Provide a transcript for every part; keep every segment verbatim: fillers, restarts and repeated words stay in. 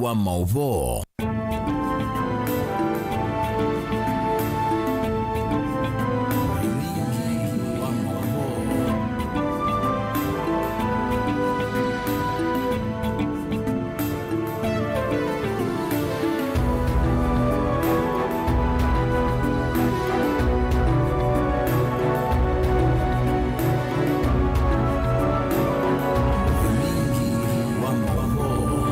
wa maũvoo. Vilingi wa maũvoo.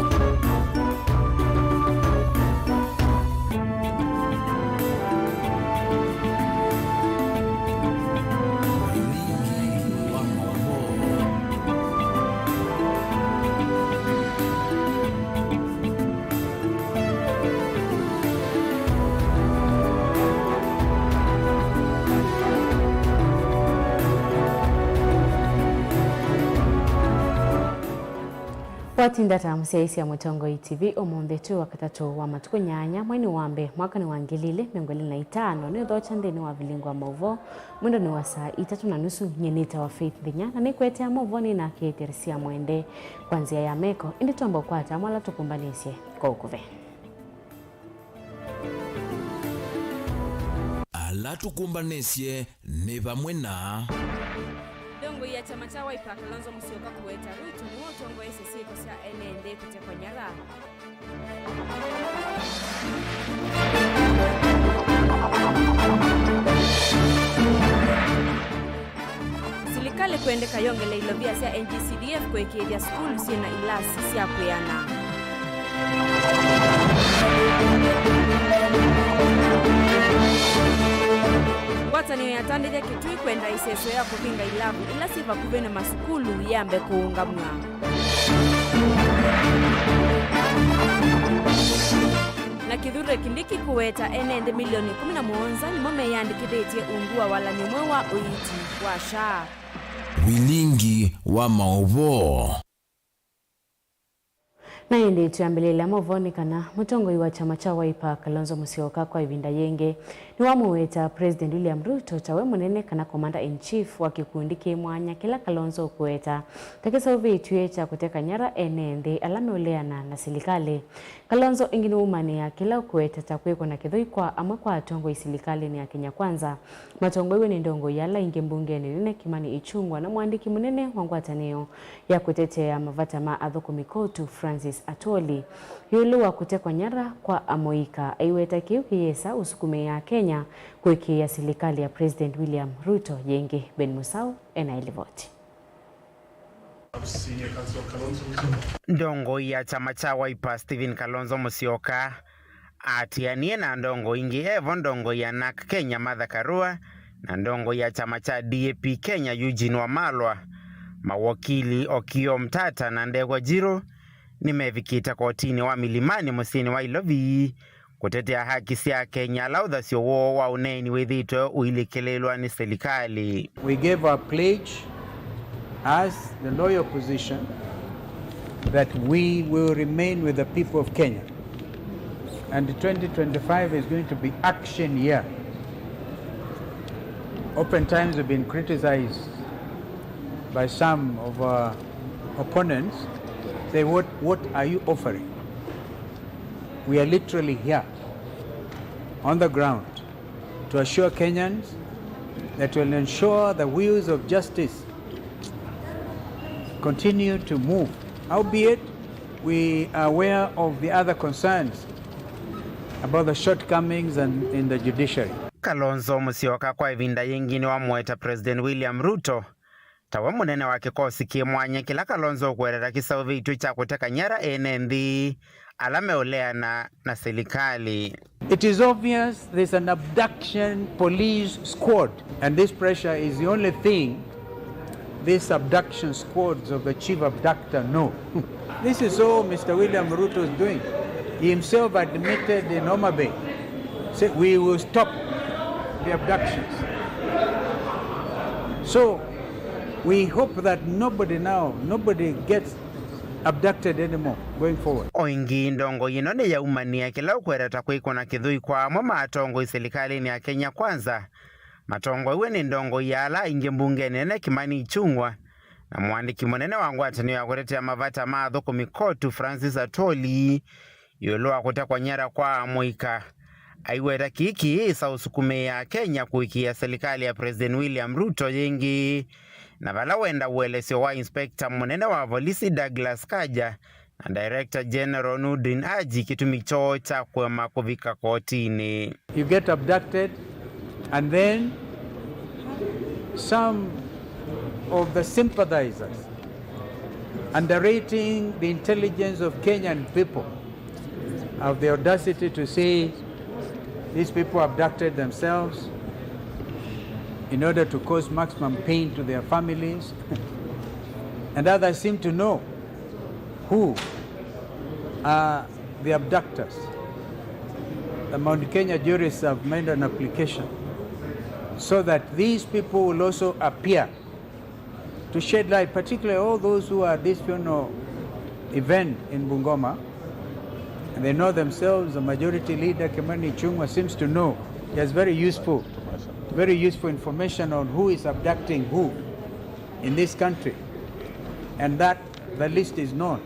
Watinda ta mũsyaĩĩsya Mũtongoi T V ũmũnthĩ twĩ Wakatatũ wa matukũ nyanya, mweinĩ wa mbee, mwakanĩ wa ngili ilĩ mĩongo ĩlĩ na itano, nĩ ũthokya nthĩnĩ wa vilingi wa maũvoo mwendonĩ wa saa itatũ na nusu. Nyie nĩtawa Faith Thinya, na nĩkũetea maũvoo nĩ na Kĩtĩrĩsya Mwende kwa nzĩa ya meko, ĩndĩ twamba ũkwata amwe ala tũkũmbanĩsye kwa ũkuvĩ. Ala tũkũmbanĩsye nĩ vamwe na. Ndongoi ya kyama kya Wiper Kalonzo Musyoka kũweta Ruto nĩwe ũtongoesye syĩko sya ene nthĩ kũtekwa nyara. Silikalĩ kwendeka yongele ilovia sya N G C D F kũĩkĩĩthya sukulu syĩ na ilasi sya kwĩana. Ngwatanĩo ya Tandĩthya Kĩtui kwenda ĩsesyo ya kũvinga ilavu ila syĩ vakuvĩ na masukulu yambe kũũngamw'a. Na Kithure Kindiki kũweta ene nthĩ milioni ĩkũmi na mũonza nĩmo meyandĩkĩthĩtye ungu wa walany'o mweũ wa ũiiti wa SHA. Vilingi wa maũvoo. Na ĩndĩ twĩambĩlĩlya maũvoo nĩ kana mũtongoi wa kyama kya Wiper, Kalonzo Musyoka, kwa ĩvinda yĩngĩ nĩwamũweta President William Ruto ta we mũnene kana commander in chief wa kĩkundi kĩ mwanya kĩla Kalonzo ũkũweta ta kĩseũvĩtw'e kya kũteka nyara ene nthĩ ala meũleana na silikalĩ. Kalonzo ĩngĩ nĩwaumanĩa kĩla ũkũweta ta kwĩkwa na kĩthũi kwa amwe kwa atongoi silikalĩnĩ ya Kenya Kwanza, matongoew'e nĩ ndongoi ala ingĩ mbungenĩ nene Kimani Ichung'wah na mũandĩki mũnene wa ngwatanĩo ya kũtetea mavata ma athũkũmi KOTU, Francis Atwoli, ĩũlũ wa kũtekwa nyara kwa amũika. Aiweta kĩu kĩyĩsa ũsukumĩĩa Akenya kũĩkĩĩa silikalĩ ya President William Ruto yĩngĩ. Ben Musau ena ĩlivoti. Ndongoi ya kyama kya Wiper Stephen Kalonzo Musyoka atianie na ndongoi ingĩ, evo ndongoi ya NARC Kenya Martha Karua na ndongoi ya kyama kya D A P Kenya Eugene Wamalwa, mawokili Okiya Omtata na Ndegwa Njiru nĩmevikĩte kotinĩ wa Milimani mũsyĩnĩ wa Ilovi kũtetea haki sya Akenya ala ũthasyo woo wa ũneeni wĩthĩĩtwe ũilikĩlĩĩlwa nĩ silikalĩ. We gave our pledge as the loyal opposition that we will remain with the people of Kenya, and twenty twenty-five is going to be action year. Oftentimes we've been criticized by some of our opponents, say, "What, what are you offering?" We are literally here on the ground to assure Kenyans that we'll ensure the wheels of justice continue to move, albeit we are aware of the other concerns about the shortcomings and in the judiciary. Kalonzo Musyoka kwa ĩvinda yĩngĩ nĩwamũweta President William Ruto ta we mũnene wa kĩkosi kĩ mwanya kĩla Kalonzo ũkũweta kĩseũvĩtw'e kya kũteka nyara ene nthĩ ala meũleana na silikalĩ. It is obvious there's an abduction police squad, and this pressure is the only thing these abduction squads of the chief abductor know. This is all Mister William Ruto is doing. He himself admitted in Homa Bay, said, "We will stop the abductions." So, we hope that nobody now, nobody gets abducted anymore going forward. O ĩngĩ, ndongoi ĩno nĩyaumania kĩla ũkweteta kwĩkwa na kĩthũi kwa amwe ma atongoi silikalĩnĩ ya Kenya Kwanza, matongoew'e nĩ ndongoi ya ala aingĩ mbungenĩ nene Kimani Ichung'wah na mũandĩki mũnene wa ngwatanĩo ya kũtetea mavata ma athũkũmi KOTU Francis Atwoli, ĩũlũ wa kũtekwa nyara kwa amũika. Aiweta kĩĩ kĩĩsa ũsukumĩĩa Kenya kũĩkĩĩa silikalĩ ya President William Ruto yĩngĩ, na vala wenda ũelesyo wa inspector mũnene wa volisi Douglas Kanja na Director General Noordin Haji kĩtumi kyoo kya kũema kũvika kotinĩ. You get abducted, and then some of the sympathizers, underrating the intelligence of Kenyan people, have the audacity to say these people abducted themselves in order to cause maximum pain to their families. And others seem to know who are the abductors. The Mount Kenya jurists have made an application so that these people will also appear to shed light, particularly all those who are at this funeral event in Bungoma. And they know themselves, the majority leader, Kimani Ichung'wah, seems to know. He has very useful, very useful information on who is abducting who in this country. And that the list is known.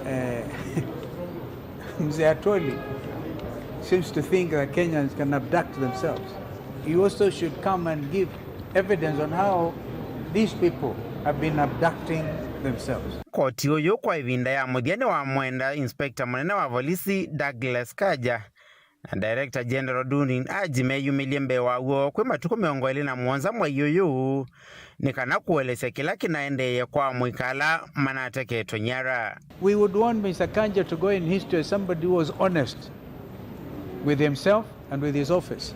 Uh, Mzee Atoli seems to think that Kenyans can abduct themselves. He also should come and give evidence on how these people have been abducting themselves. Koti ũyũ kwa ĩvinda ya mũthya nĩwamwenda inspector mũnene wa volisi Douglas Kanja na Director General Noordin Haji meyumĩlye mbee waw'o kwĩ matukũ mĩongo ĩlĩ na mũonza mwei ũyũ, nĩ kana kũelesya kĩla kĩnaendeeye kwa amũika ala manateketwe nyara. We would want Mister Kanja to go in history as somebody who was honest with himself and with his office.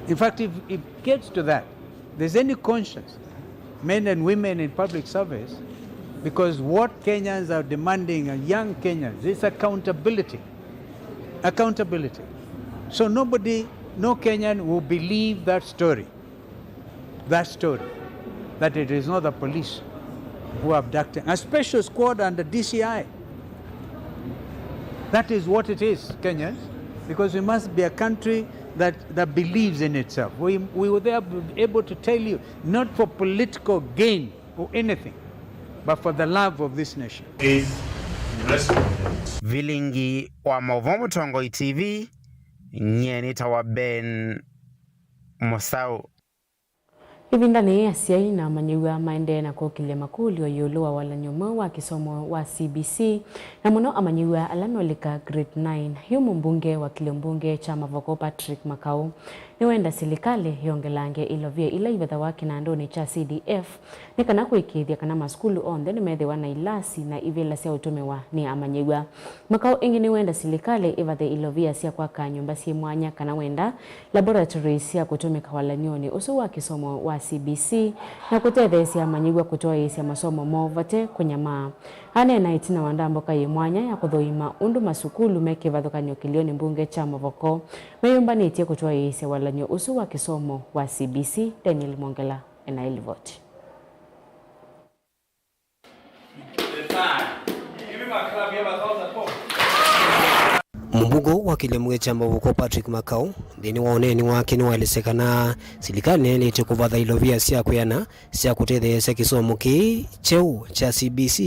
In fact, if it gets to that, there's any conscience, men and women in public service, because what Kenyans are demanding, and young Kenyans, is accountability. Accountability. So nobody, no Kenyan will believe that story, that story, that it is not the police who abducted. A special squad under D C I. That is what it is, Kenyans, because we must be a country that, that believes in itself. We, we were there able to tell you, not for political gain or anything, but for the love of this nation. Vilingi wa maũvoo Mũtongoi T V, nyie nĩtawa Ben Mũsaũ. Ĩvindanĩ yĩĩ, asyai na amanyĩw'a maendee na kũkĩlya makũlyo ĩũlũ wa walany'o mweũ wa kĩsomo wa C B C, na mũno amanyĩw'a ala meũlika grade nine. Yu mũmbunge wa kĩlĩo mbunge kya Mavoko Patrick Makau nĩwenda silikalĩ yongelange ilovia ila ivethawa kĩnandũnĩ kya C D F nĩ kana kũĩkĩĩthya kana masukulu onthe nĩmethĩwa na ilasi na ivĩla sya ũtũmĩwa nĩ amanyĩw'a. Makau ĩngĩ nĩwenda silikalĩ ĩvathe ilovia sya kwaka nyũmba syĩ mwanya kana wenda laboratories sya kũtũmĩka walany'onĩ ũsu wa kĩsomo wa C B C, na kũtetheesya amanyĩw'a kũtwaĩĩsya masomo moo vate kũnyamaa. Aneena ĩtina wa ndambũka yĩ mwanya ya kũthũima ũndũ masukulu me kĩvathũkany'o kĩlĩonĩ mbunge kya Mavoko meyũmbanĩtye kũtwaĩĩsya walany'o ũsu wa kĩsomo wa C B C. Daniel Mwongela ena ĩlivoti. Mũmbunge wa kĩlĩo mbunge kya Mavoko Patrick Makau, nthĩnĩ wa ũneeni wake, nĩwaelesya kana silikalĩ nĩyaĩlĩte kũvatha ilovia sya kwĩana sya kũtetheesya kĩsomo kĩĩ kyeũ kya C B C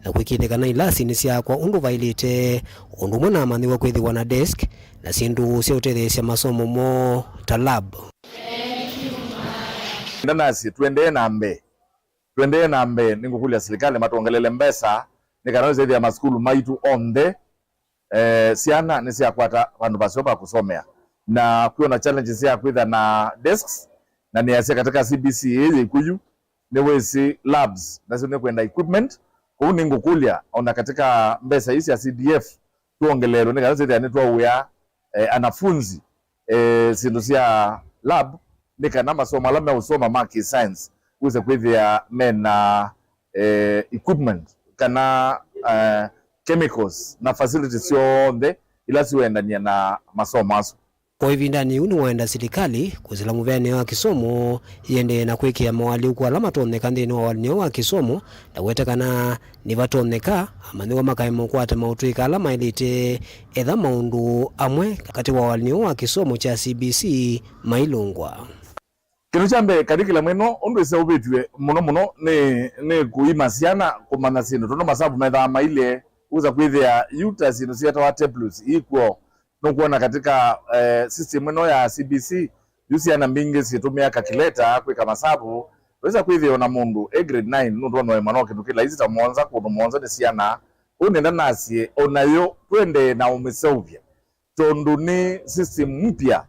na kũĩkĩĩthya kana ilasi nĩsyaakwa ũndũ vaĩlĩte, ũndũ ũmwe na amanyĩw'a kwĩthĩwa na desk na syĩndũ sya ũtetheesya masomo moo ta lab. Ndanasye tũendee na mbee. Tũendee na mbee, nĩngũkũlya silikalĩ matwongelele mbesa nĩ kana tũsethĩa masukulu maitũ onthe, eh, syana nĩsyakwata vandũ vaseo va kũsomea. Na kwĩona challenges ya kwĩtha na desks, na nĩasya katika C B C ĩĩ yĩkw'o yu, nĩwĩsĩ labs nasyo nĩkwenda equipment. Kwoou nĩngũkũlya ona katika mbesa ii sya C D F twongeleelwe nĩ kana twĩthĩa nĩtwaũĩa, eh, anafunzi, eh, syĩndũ sya lab, nĩ kana masomo ala meũsoma ma kĩ-science wĩse kwĩthĩa mena, eh, equipment kana, eh, chemicals na facilities syonthe ila siũendany'a na masomo asu. O ĩvindanĩ yĩu nĩwaenda silikalĩ kwĩsĩla mũvĩanĩo wa kĩsomo yĩendee na kwĩkĩa moalyũku ala matonyeka nthĩnĩ wa walany'o wa kĩsomo, na kũweta kana nĩvatonyeka amanyĩw'a makaema ũkwata maũtũĩka ala maĩlĩte, etha maũndũ amwe katĩ wa walany'o wa kĩsomo kya C B C mailũngwa. Kĩndũ kya mbee, curriculum ĩno ũndũ ĩseũvĩtw'e mũno mũno nĩ, nĩ kũima syana kũmanya syĩndũ, tondũ masavu methaa mailye Wĩsa kwĩthĩa yu ta syĩndũ syĩtawa tablets ikw'o. Nũkwona katika, eh, system ĩno ya C B C, yu syana mbingĩ syĩtũmĩa calculator kwĩka masavu. Wĩsa kwĩthĩa ona mũndũ e grade nine nũtwonwa ĩmwe no kĩndũ kĩ laisi ta mũonza, kũndũ mũonza nĩ syana. Ũu nenda nasye, onayo twendee na ũmĩseũvya. Tondũ nĩ system mpya,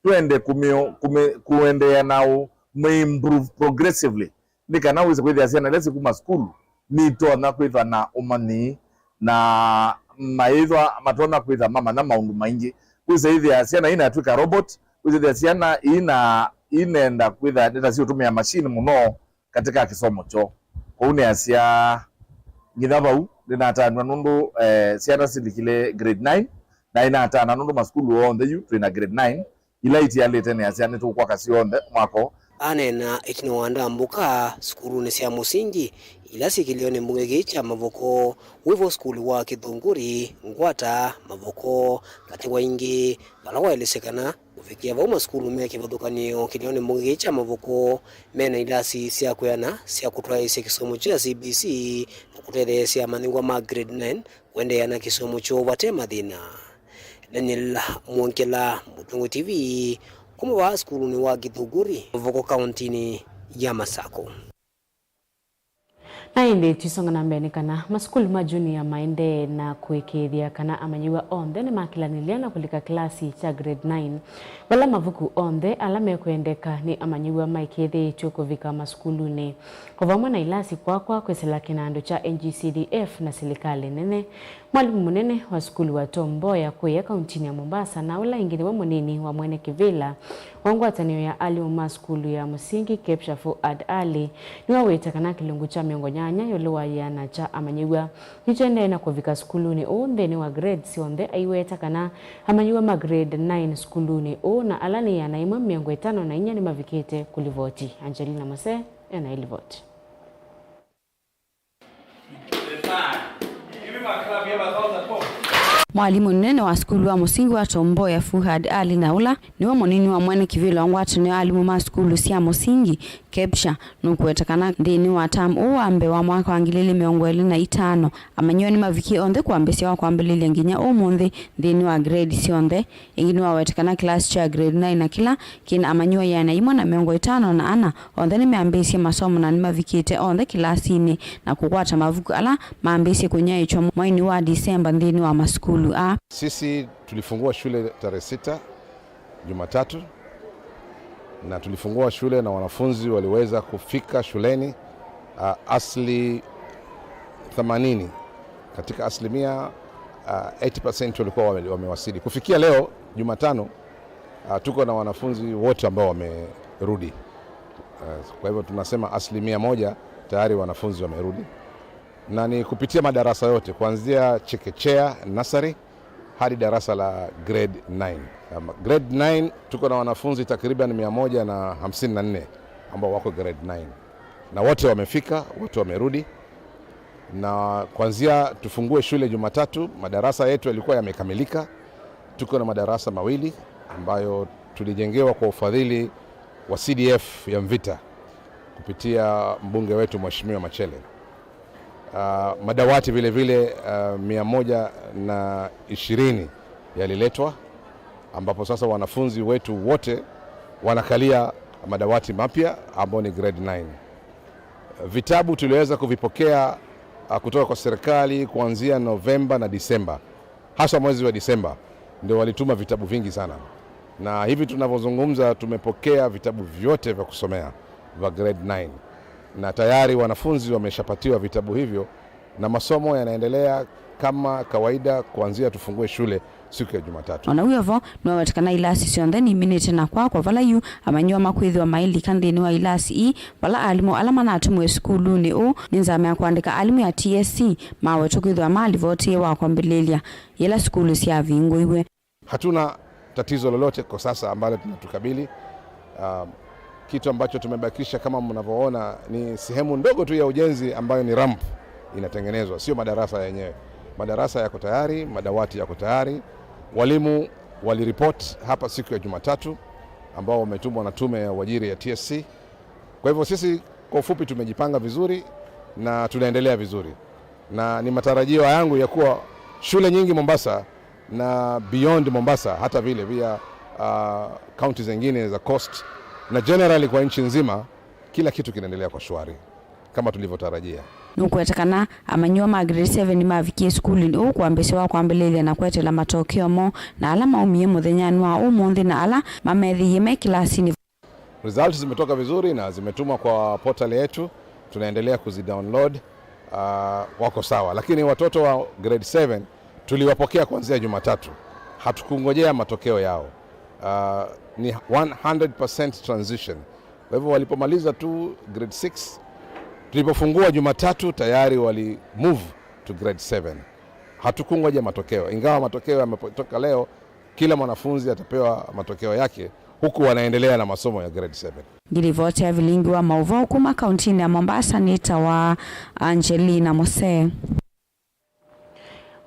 twende kũmĩ-, kũmĩ-, kũendeea na ũmĩ-improve progressively, nĩ kana wĩse kwĩthĩa syana ila sikuma sukulu nitonya kwĩthwa na ũmanyi na mayĩthwa matonya kwĩtha mamanya maũndũ maingĩ. Wĩse ĩthĩa syana inatw'ĩka robot, wĩse ĩthĩa syana ina, inenda kwĩtha nĩta siũtũmĩa machine mũno katika kĩsomo kyoo. Kwoou nĩasya, ngitha vau nĩnatanw'a nũndũ, eh, syana silikile grade nine, na inatana nũndũ masukulu onthe yu twĩ na grade nine, ila itialĩte nĩasya nĩtũkwaka syonthe mwako. Aneena ĩtina wa ndambũka sukulunĩ sya mũsingi ila syĩkĩlĩwe nĩ mbunge kĩĩ kya Mavoko, wĩvo sukulu wa Kĩthũngũri, Ngwata, Mavoko, katĩ wa ingĩ, vala waelesya kana kũvikĩa vau, masukulu me kĩvathũkany'o kĩnene mbunge kya Mavoko mena ilasi sya kwĩana sya kũtwaĩĩsya kĩsomo kya C B C na kũtetheesya amanyĩw'a ma grade nine kũendeea na kĩsomo kyoo vate mathĩna. Daniel Mwongela, Mũtũngũ T V, kuma vaa sukulunĩ wa Kĩthũngũri, Mavoko, kauntinĩ ya Masakũ. Na ĩndĩ tũisonga na mbee nĩ kana masukulu ma junior maendee na kũĩkĩĩthya kana amanyĩw'a onthe nĩmakĩlanĩlya na kũlika kĩlasi kya grade nine, vala mavuku onthe ala mekwendeka nĩ amanyĩw'a maĩkĩĩthĩĩtw'e kũvika masukulunĩ, o vamwe na ilasi kwakwa kwĩsĩla kĩnandũ kya N G C D F na silikalĩ nene. Mwalimũ mũnene wa sukulu wa Tom Mboya kũya kauntinĩ ya Mombasa, na ũla ĩngĩ nĩwe mũnini wa mwene kĩvĩla wa ngwatanĩo ya alimũ ma sukulu ya mũsingi, Kepsha Fuad Ali, nĩwaweta kana kĩlungu kya mĩongo nyanya ĩũlũ wa ĩana kya amanyĩw'a nĩkyaendee na kũvika sukulunĩ ũũ nthĩnĩ wa grade syonthe, aiweta kana amanyĩw'a ma grade nine sukulunĩ ũũ na ala nĩ ĩana ĩmwe mĩongo ĩtano na inya nĩmavikĩte kũlivoti. Angelina Mose ena ĩlivoti. Mwalimũ mũnene wa sukulu wa mũsingi wa Tom Mboya, Fuhad Ali, na ũla nĩwe mũnini wa mwene kĩvĩla wa ngwatanĩo ya alimũ ma sukulu sya mũsingi, Kepsha, nũkũweta kana nthĩnĩ wa tam ũũ wa mbee wa mwaka wa ngili ilĩ mĩongo ĩlĩ na itano, amanyĩw'a nĩmavikie onthe kwambĩĩsya wa kwambĩlĩlya nginya ũmũnthĩ nthĩnĩ wa grade syonthe. Ĩngĩ nĩwaweta kana kĩlasi kya grade nine na kĩla kĩna amanyĩw'a ĩana ĩmwe na mĩongo ĩtano na ana, onthe nĩmeambĩĩsye masomo na nĩmavikĩte onthe kĩlasinĩ na kũkwata mavuku ala mambĩĩsye kũnyaĩĩkya mweinĩ wa Disemba nthĩnĩ wa masukulu aa. Sisi tulifungua shule tarehe sita, Jumatatu, na tulifungua shule na wanafunzi waliweza kufika shuleni, ah, asili themanini katika asilimia, ah, eighty percent walikuwa wame-, wamewasili. Kufikia leo Jumatano, ah, tuko na wanafunzi wote ambao wamerudi. Ah, kwa hivyo tunasema asilimia moja tayari wanafunzi wamerudi. Na ni kupitia madarasa yote, kuanzia chekechea, nursery, hadi darasa la grade nine. Um, grade nine tuko na wanafunzi takriban mia moja na hamsini na nne ambao wako grade nine. Na wote wamefika, wote wamerudi. Na kuanzia tufungue shule Jumatatu, madarasa yetu yalikuwa yamekamilika. Tuko na madarasa mawili ambayo tulijengewa kwa ufadhili wa C D F ya Mvita kupitia mbunge wetu Mheshimiwa Machele. Ah, madawati vile vile, ah, mia moja na ishirini yaliletwa, ambapo sasa wanafunzi wetu wote wanakalia madawati mapya ambao ni grade nine. Vitabu tuliweza kuvipokea, ah, kutoka kwa serikali kuanzia Novemba na Disemba. Haswa mwezi wa Disemba ndio walituma vitabu vingi sana, na hivi tunavyozungumza tumepokea vitabu vyote vya kusomea vya grade nine, na tayari wanafunzi wameshapatiwa vitabu hivyo, na masomo yanaendelea kama kawaida kuanzia tufungue shule siku ya Jumatatu. Ona wĩ o vo, nĩwaweta kana ilasi syonthe niminĩte na kwakwa vala yu amanyĩw'a makwĩthĩwa mailika nthĩnĩ wa ilasi ii, vala alimũ ala manatũmĩwe sukulunĩ ũũ nĩ nzama ya kũandĩka alimũ ya T S C mawetwe kwĩthĩwa malivotie wa kwambĩlĩlya yĩla sukulu syavingũiwe. Hatuna tatizo lolote kwa sasa ambalo tunatukabili. Ah, kitu ambacho tumebakisha kama mnavyoona ni sehemu ndogo tu ya ujenzi ambayo ni ramp inatengenezwa, sio madarasa yenyewe. Madarasa yako tayari, madawati yako tayari. Walimu waliripoti hapa siku ya Jumatatu ambao wametumwa na tume ya uajiri ya T S C. Kwa hivyo sisi kwa ufupi tumejipanga vizuri na tunaendelea vizuri. Na ni matarajio yangu ya kuwa shule nyingi Mombasa na beyond Mombasa, hata vile pia, ah, counties zingine za coast na generally kwa nchi nzima, kila kitu kinaendelea kwa shwari kama tulivyotarajia. Nũkwete kana amanyĩw'a ma grade seven nĩmavikie sukulinĩ ũũ kwambĩsya wa kwambĩlĩlya na kwetela matokeo moo, na ala maumie mũthenyanĩ wa ũmũnthĩ, na ala mamethĩie me kilasinĩ. Results zimetoka vizuri na zimetumwa kwa portal yetu, tunaendelea kuzidownload. Ah, wako sawa, lakini watoto wa grade seven tuliwapokea kuanzia Jumatatu, hatukungojea matokeo yao. Ah, ni one hundred percent transition. Kwa hivyo walipomaliza tu grade six, tulipofungua Jumatatu tayari wali move to grade seven. Hatukungoja matokeo, ingawa matokeo yametoka leo, kila mwanafunzi atapewa matokeo yake, huku wanaendelea na masomo ya grade seven. Ngilivoti ya vilingi wa mauvoo kuma kauntinĩ ya Mombasa nĩtawa Angelina Mose.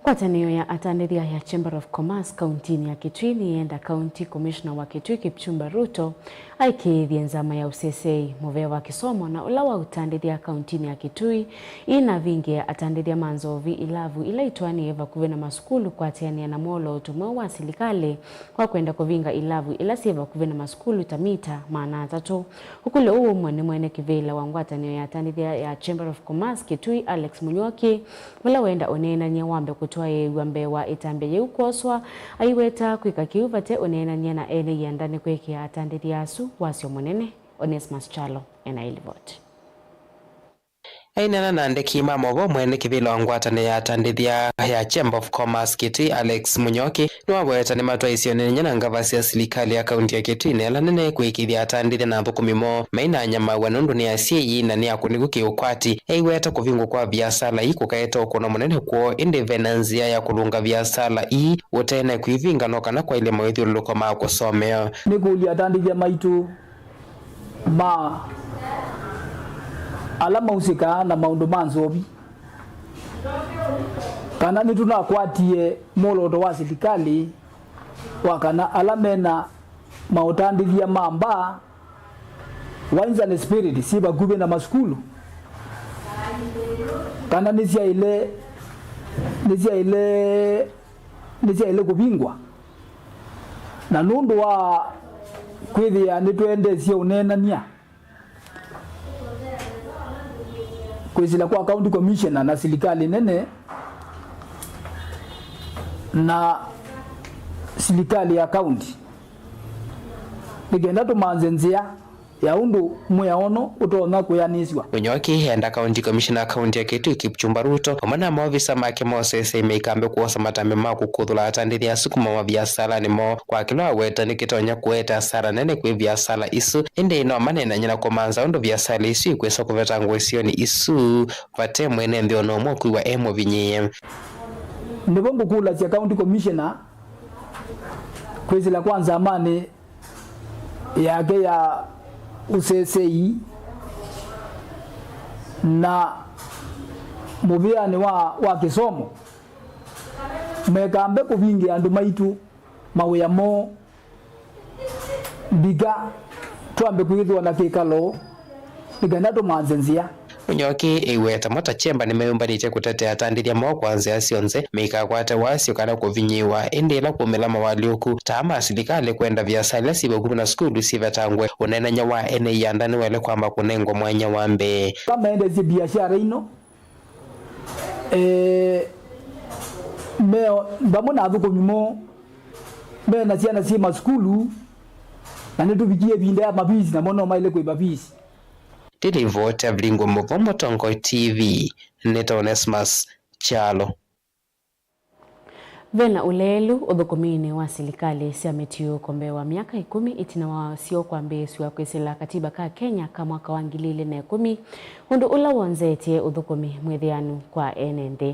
Ngwatanĩo ya atandĩthya ya Chamber of Commerce kauntinĩ ya Kitui nĩyenda County Commissioner wa Kitui Kipchumba Ruto aĩkĩĩthye nzama ya ũsesei, mũvea wa kĩsomo na ũla wa ũtandĩthya kauntinĩ ya Kitui ĩnavingĩa atandĩthya ma nzovi ilavu ila itwaanĩe vakuvĩ na masukulu kwatĩanĩa na mwolooto mweũ wa silikalĩ wa kwenda kũvinga ilavu ila syĩ vakuvĩ na masukulu ta mita maana atatũ. Ũkũlyo ũũ waumw'a nĩ mwene kĩvĩla wa ngwatanĩo ya atandĩthya ya Chamber of Commerce Kitui, Alex Mũnyoki, ũla wenda ũneenany'a wambe kũtwaĩĩw'a mbee wa ĩtambya yĩu kwoswa, aiweta kwĩka kĩu vate ũneenany'a na ene ianda nĩ kwĩkĩa atandĩthya asu wasyo mũnene. Onesmus Kyalo ena ĩlivoti. Aineena na andĩki ma maũvoo, mwene kĩvĩla wa ngwatanĩo ya atandĩthya ya Chamber of Commerce Kitui, Alex Mũnyoki, nĩwaweta nĩmatwaĩsye ũneenany'a na ngavasi ya silikalĩ ya kaunti ya Kitui na ĩla nene kwĩkĩĩthya atandĩthya na athũkũmi moo mainanyamaw'a nũndũ nĩ asyai na nĩ akũnĩku kĩũkwati. Aiweta kũvingwa kwa viasala ii kũkaete ũkũno mũnene kwoo, ĩndĩ ve na nzĩa ya kũlũnga viasala ii ũtene kwĩvinga no kana kwaĩlye mawĩthyũlũlũko ma kũsomea. Nĩkũlya atandĩthya maitũ ma ala mausĩkaa na maũndũ ma nzovi, kana nĩtũnakwatie mwolooto wa silikalĩ wa kana ala mena maũtandĩthya ma mbaa, wines and spirits, syĩ vakuvĩ na masukulu, kana nĩsyaĩle, nĩsyaĩle, nĩsyaĩle kũvingwa. Na nũndũ wa kwĩthĩa nĩtwendeesye ũneenany'a, kwĩsĩla kwa County Commissioner na silikalĩ nene na silikalĩ ya kaunti, nĩ kenda tũmanze nzĩa ya ũndũ mwĩao ũno ũtonya kwĩanĩsw'a. Mũnyoki enda County Commissioner kaunti ya Kitui Kipchumba Ruto vamwe na maovisa make ma ũsesei maikambe kwosa matambya ma kũkũthũla atandĩthya asu kuma maviasalanĩ moo, kwa kĩla aweta nĩ kĩtonya kũete asara nene kwĩ viasala isu, ĩndĩ no maneenany'e na kũmanza ũndũ viasala isu ikwĩsa kũvetangwa isionĩ isu vate mwene nthĩ o na ũmwe kwĩw'a e mũvinyĩĩe. Nĩvo ngũkũlasya County Commissioner kwĩsĩla kwa nzamanĩ yake ya ũsesei na mũvĩanĩ wa, wa kĩsomo, mekambe kũvingĩa andũ maitũ mawĩa moo. Mbika twambe kwĩthĩwa na kĩkalo nĩ kenda tũmanze nzĩa. Mũnyoki ĩweta mo ta kyemba nĩmeyũmbanĩtye kũtetea atandĩthya moo kwa nzĩa syonthe, meikakwate wasyo kana kũvinyĩĩwa, ĩndĩ ĩla kwaumĩla mawalyũku ta ma silikalĩ kwenda viasala ila syĩ vakuvĩ na sukulu syĩvetangwe, ũneenany'a wa ene ianda nĩwaĩle kwamba kũnengwa mwanya wa mbee. Ala maendesye biashara ino, eh, meo vamwe na athũkũmi moo, me na syana syĩ masukulu, na nĩtũvikie ĩvinda ya mavisi, namo no maĩle kũĩva visi. Ndĩ livoti ya Vilingwa Mũvoo, Mũtongoi T V, nĩtawa Onesmus Kyalo. Ve na ũleelu ũthũkũminĩ wa silikalĩ sya mĩtiũũko mbee wa myaka ĩkũmi ĩtina wasyo kwambĩĩsw'a kwĩsĩla katiba ka Kenya ka mwaka wa ngili ilĩ na ĩkũmi, ũndũ ũla wonzetye ũthũkũmi mwĩthĩanu kwa ene nthĩ.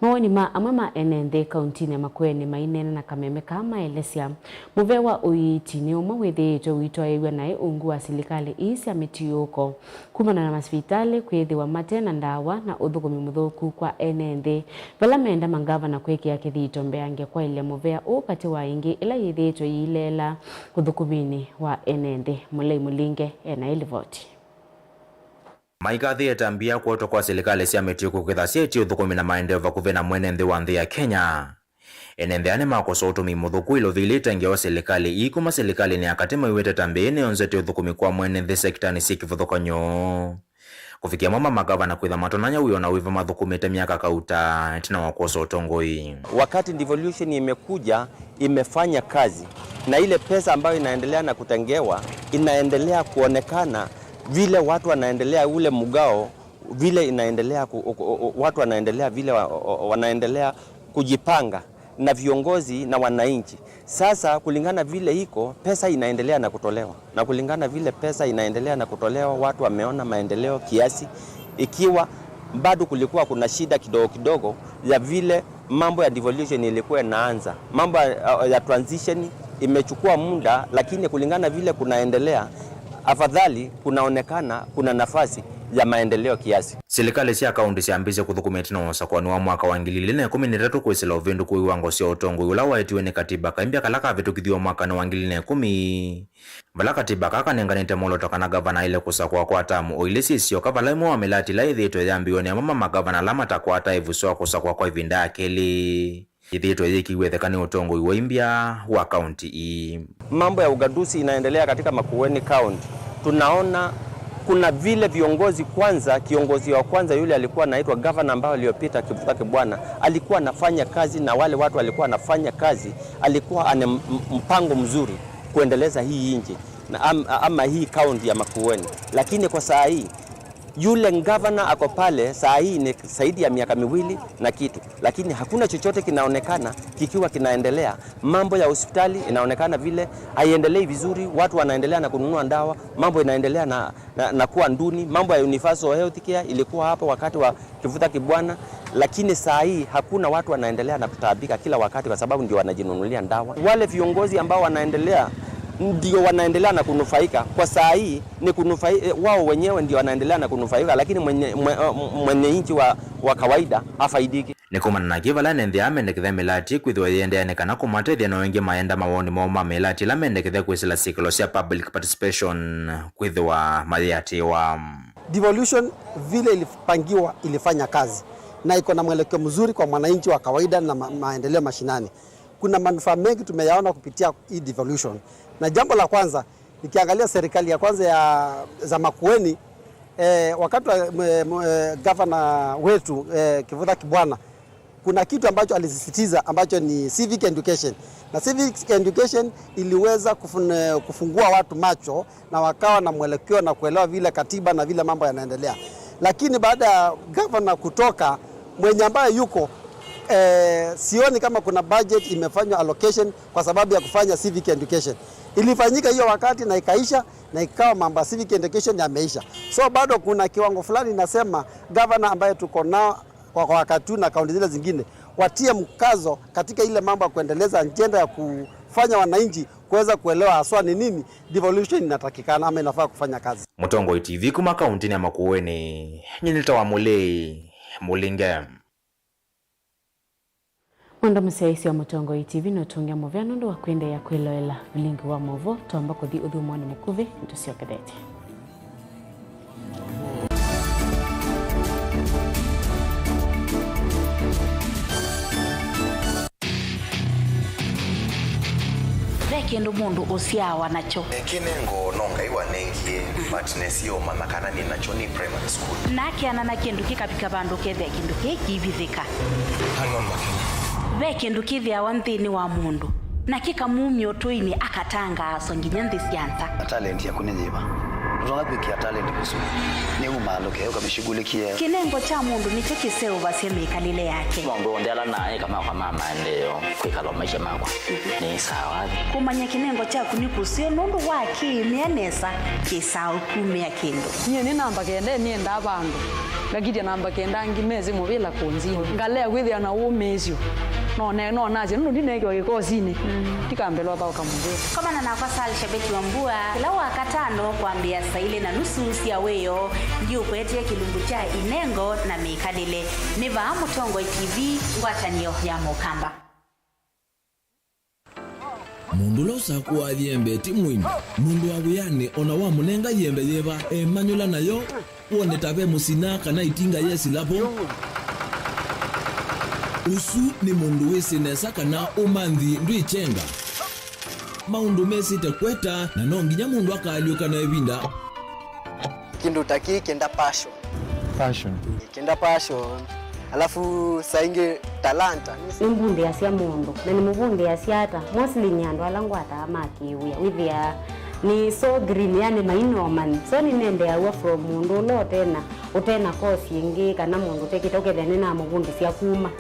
Mawoni ma amwe ma ene nthĩ kauntinĩ ya Makueni maineena na kameme kaa maelesya mũvea wa ũiiti nĩ ũmwe wĩthĩĩtwe ũitwaĩw'a naĩ ungu wa silikalĩ ii sya mĩtiũũko, kumana na masivitalĩ kwĩthĩwa mate na ndawa na ũthũkũmi mũthũku kwa ene nthĩ, vala menda mangavana kwĩkĩa kĩthito mbeange kwaĩlya mũvea ũũ katĩ wa ingĩ ila yĩthĩĩtwe iileela ũthũkũminĩ wa ene nthĩ. Mũlei Mũlinge ena ĩlivoti. Maikathĩĩe ĩtambya ya kũetwa kwa silikalĩ sya mĩtĩ kũkĩtha syaĩtye ũthũkũmi na maendeeo vakuvĩ na mwene nthĩ wa nthĩ ya Kenya. Ene nthĩ aa nĩmakosoa ũtũmĩi mũthũku wa ilovia ila itengeawa silikalĩ ii kuma silikalĩnĩ ya katĩ, maiweta ĩtambya yĩĩ nĩyonzete ũthũkũmi kwa mwene nthĩ sekitanĩ syĩ kĩvathũkany'o. Kũvikĩa amwe ma magavana kwĩtha matonany'a wĩa o na wĩva mathũkũmĩte myaka kauta ĩtina wa kwosa ũtongoi. Wakati devolution imekuja, imefanya kazi, na ile pesa ambayo inaendelea na kutengewa inaendelea kuonekana vile watu wanaendelea, ule mgao vile inaendelea ku-, ku-, ku-, watu wanaendelea vile wa-, wa-, wanaendelea kujipanga na viongozi na wananchi. Sasa kulingana vile iko, pesa inaendelea na kutolewa. Na kulingana vile pesa inaendelea na kutolewa, watu wameona maendeleo kiasi, ikiwa bado kulikuwa kuna shida kidogo kidogo ya vile mambo ya devolution ilikuwa inaanza. Mambo ya, ya transition imechukua muda, lakini kulingana vile kunaendelea, afadhali kunaonekana kuna nafasi ya maendeleo kiasi. Silikalĩ sya kaunti syambĩĩsye kũthũkũma ĩtina wa ũsakũani wa mwaka wa ngili ilĩ na ĩkũmi na itatũ kwĩsĩla ũvĩndũkũi wa ngo sya ũtongoi ũla waetiwe nĩ katiba kaimbya kala kavĩtũkithiwe mwakanĩ wa ngili na ĩkũmi, vala katiba kaa kanenganĩte mwolooto kana ngavana aĩle kũsakũa kwa tamu o ilĩ syĩ syoka, vala ĩmwe wa mĩlatĩ ĩla yĩthĩĩtwe yambĩĩwe nĩ amwe ma magavana ala matakwata ĩvuso wa kũsakũa kwa ĩvinda ya kelĩ yĩthĩĩtwe yĩkĩw'e ĩtheka nĩ ũtongoi wa imbya wa kaunti ii. Mambo ya ugatuzi inaendelea katika Makueni County. Tunaona kuna vile viongozi kwanza, kiongozi wa kwanza yule alikuwa anaitwa gavana ambaye aliyopita, Kivutha Kibwana, alikuwa anafanya kazi na wale watu alikuwa anafanya kazi, alikuwa ana m-, m-, mpango mzuri kuendeleza hii nchi na am-, ama hii kaunti ya Makueni. Lakini kwa saa hii, yule gavana ako pale saa hii ni zaidi ya miaka miwili na kitu, lakini hakuna chochote kinaonekana kikiwa kinaendelea. Mambo ya hospitali inaonekana vile haiendelei vizuri, watu wanaendelea na kununua dawa, mambo inaendelea na, na, na kuwa duni, mambo ya universal health care ilikuwa hapo wakati wa Kivutha Kibwana, lakini saa hii hakuna, watu wanaendelea na kutaabika kila wakati kwa sababu ndio wanajinunulia dawa. Wale viongozi ambao wanaendelea ndio wanaendelea na kunufaika kwa saa hii, ni kunufai-, eh, wao wenyewe ndio wanaendelea na kunufaika, lakini mwenye, mwe-, eh, mwenye nchi wa, wa kawaida hafaidiki. Nĩ kumana na kĩĩ, vala ene nthĩ aa mendekethe mĩlatĩ kwĩthĩwa yĩendeea nĩ kana kũmatethya na o ĩngĩ maenda mawoni moo ma mĩlatĩ ĩla mendekethe kwĩsĩla syĩkalo sya public participation kwĩthĩwa mayĩatĩĩwa. Devolution vile ilipangiwa ilifanya kazi na iko na mwelekeo mzuri kwa mwananchi wa kawaida na ma-, maendeleo mashinani. Kuna manufaa mengi tumeyaona kupitia hii devolution. Na jambo la kwanza, nikiangalia serikali ya kwanza ya, za Makueni, eh, wakati wa, mwe-, mwe-, gavana wetu, eh, Kivutha Kibwana, kuna kitu ambacho alisisitiza ambacho ni civic education. Na civic education iliweza kufun-, kufungua watu macho na wakawa na mwelekeo na kuelewa vile katiba na vile mambo yanaendelea. Lakini baada ya gavana kutoka, mwenye ambaye yuko, eh, sioni kama kuna budget imefanywa allocation kwa sababu ya kufanya civic education. Ilifanyika hiyo wakati na ikaisha, na ikawa mambo ya civic education yameisha. So bado kuna kiwango fulani nasema gavana ambaye tuko nao kwa, kwa wakati huu na kaunti zile zingine watie mkazo katika ile mambo ya kuendeleza ajenda ya kufanya wananchi kuweza kuelewa haswa ni nini devolution inatakikana ama inafaa kufanya kazi. Mũtongoi T V kuma kauntinĩ ya Makueni, nyie nĩtawa Mũlei Mũlinge. Mwenda mũsyaĩĩsya wa Mũtongoi T V nũtũngĩa mũvea nũndũ wa kwendeea kwĩloela vilingi wa maũvoo. Twamba kũthi ũthumonĩ mũkuvĩ, nĩtũsyokethete. Ve kĩndũ mũndũ ũsyaawa nakyo. Kĩnengo no Ngai wanengie, but nesie ũmanya kana nĩ nakyo nĩ primary school. Na akeana na kĩndũ kĩkavika vandũ ũkethĩa kĩndũ kĩĩ kĩivithĩka. Hang on, Makena. Ve kĩndũ kĩthĩawa nthĩnĩ wa mũndũ, na kĩkamumya ũtũinĩ, akatangaaswa nginya nthĩ sya nza. Talent yaku nĩ yĩva? Ndũtonya kwĩkĩa talent kũsu. Nĩ umaalũke, ũkamĩshughulikie. Kĩnengo kya mũndũ nĩkyo kĩseũvasya mĩkalĩle yake. Maũndũ onthe ala naĩ kama kwa ma maendeeo, kwĩkala maisha makwa nĩ sawa. Kũmanya kĩnengo kyaku nĩ kũseo nũndũ wa kĩĩmĩa nesa, kĩsaa ũkumĩa kĩndũ. Nyie nĩ namba kenda nĩendaa vandũ. Ngakitya namba kenda angĩ mesĩ mũvĩla kũnzini. Ngalea kwĩthĩa na ũmĩĩsyo. No ne-, no nasye nũndũ ndineekiwa kĩkosinĩ. Mm. Ndikambĩlwa thaũka mũvĩla. Komana nakwa Sal Shabeti wa Mbua kĩla Wakatano kwambĩĩa saa ilĩ na nusu sya wĩoo, ndiũkũetee kĩlungu kya inengo na mĩkalĩle. Nĩ vaa Mũtongoi T V, ngwatanĩo ya Mũkamba. Mũndũ ũla ũsakũaa yembe ti mũini. Mũndũ wa wĩanĩ o na wamũnenga yembe yĩva, emanyũla nayo, wone ta ve mũsina kana ĩtinga yesĩla vo. Ũsu nĩ mũndũ wĩsĩ nesa kana ũmanthi ndwĩkyenga. Maũndũ mesĩte kweta, na no nginya mũndũ akaalyũka na ĩvinda. Kĩndũ ta kĩĩ kĩenda passion. Passion. Kĩenda passion. Alafu saa ingĩ talanta. Nĩmbundĩasya mũndũ, na nĩmũvundĩasya ata? Mostly nĩ andũ ala ngwataa ma kĩwĩa. Wĩthĩaa nĩ so green, yani mainomani. So nĩnendeaw'a from mũndũ ũla ũtena, ũtena course ĩngĩ, kana mũndũ ũtekĩte, ũkethĩa nĩnamũvundĩsya kuma.